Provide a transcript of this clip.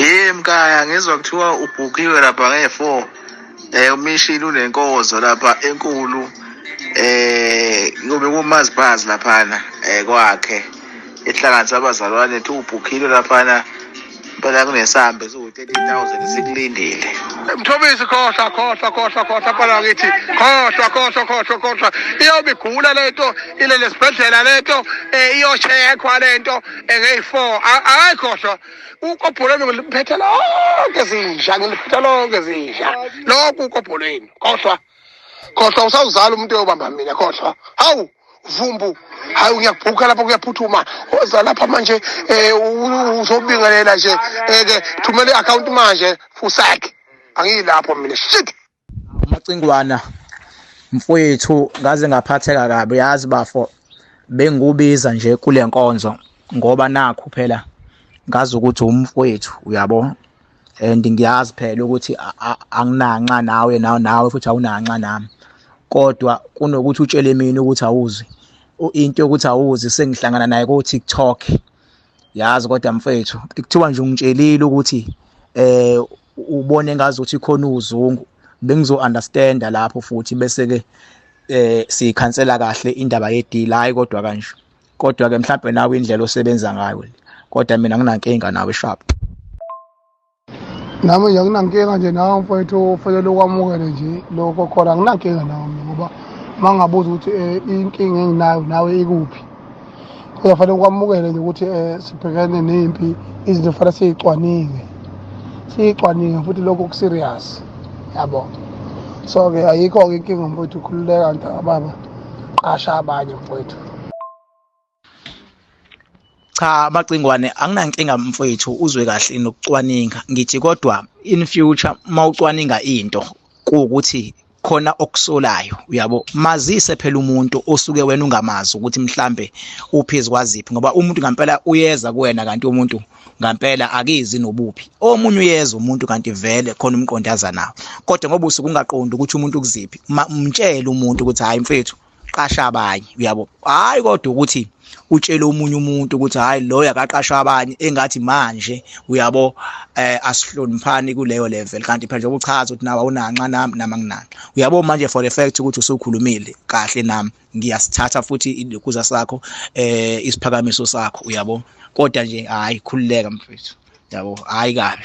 Hey mkhaya, ngizwa kuthiwa ubhukiwe lapha nge-4. Umishini unenkozo lapha enkulu. Kube kumazibhazi laphana kwakhe. Ehlanganisa abazalwane ethi ubhukhile laphana. Impela kunesambe esiwu-30,000 sikulindile. Mthobisi, khohlwa, khohlwa, khohlwa, khohlwa, mfana wakithi, khohlwa, khohlwa, khohlwa, khohlwa. Iyobe igula lento, ilele esibhedlela lento, iyocheckwa lento ngeyi-4. Akayikhohlwa. Ukobholweni ngiliphethe lonke zinja, ngiliphethe lonke zinja. Lokhu ukobholweni, khohlwa. Khohlwa, usawuzala umuntu oyobamba mina, khohlwa. Hawu, vumbu, hayi, ngiyakubhuka lapha, kuyaphuthuma. Woza lapha manje, uzobingelela nje, ke thumela i-account manje, fusek. Angiyilapho mina, shit. Umacingwana mfowethu, ngaze ngaphatheka kabi, yazi bafo, bengubiza nje kule nkonzo ngoba nakhu phela ngazi ukuthi umfowethu, uyabo, and ngiyazi phela ukuthi anginanxa nawe, nawe futhi awunanxa nami, kodwa kunokuthi utshele mina ukuthi awuzi into yokuthi awuzi, sengihlangana naye ko TikTok, yazi. Kodwa mfethu, kuthiwa nje ungitshelile ukuthi ubone ngazi ukuthi khona uzungu, bengizo understanda lapho futhi bese ke sikhansela kahle indaba yedeal. Hayi, kodwa kanje, kodwa ke mhlawumbe nawe indlela osebenza ngayo, kodwa mina nginankinga nawe, sharp. Nami nje anginankinga nje nawe mfowethu, ufanele ukwamukele nje lokho khona. Anginankinga nawe mina, ngoba uma ngabuza ukuthi inkinga enginayo nawe ikuphi, kodwa fanele ukwamukele nje ukuthi sibhekene nempi, izinto fanele siyicwaninge, siyicwaninge futhi lokho ku-serious, yabo. So-ke ayikho-ke inkinga mfowethu, khululeka mntakababa, qasha abanye mfowethu. Cha Macingwane, anginankinga mfowethu, uzwe kahle nokucwaninga, ngithi kodwa in future mawucwaninga into kuwukuthi khona okusolayo, uyabo, mazise phela umuntu osuke wena ungamazi ukuthi mhlambe uphizu kwaziphi, ngoba umuntu ngempela uyeza kuwena kanti umuntu ngempela akizi nobuphi. Omunye uyeza umuntu kanti vele khona umqondo aza nawo, kodwa ngoba usuke ungaqondi ukuthi umuntu kuziphi, mtshele umuntu ukuthi hayi mfethu, qasha abanye, uyabo. Hayi, kodwa ukuthi utshele omunye umuntu ukuthi hayi, loyo akaqasha abanye, engathi manje, uyabo, asihloniphani kuleyo level, kanti phela njengoba uchaza ukuthi nawe awunanxa nami, nami anginanxa, uyabo. Manje for the fact ukuthi usukhulumile kahle nami, ngiyasithatha futhi ilokuza sakho, isiphakamiso sakho, uyabo. Kodwa nje hayi, khululeka mfethu, yabo, hayi kabi.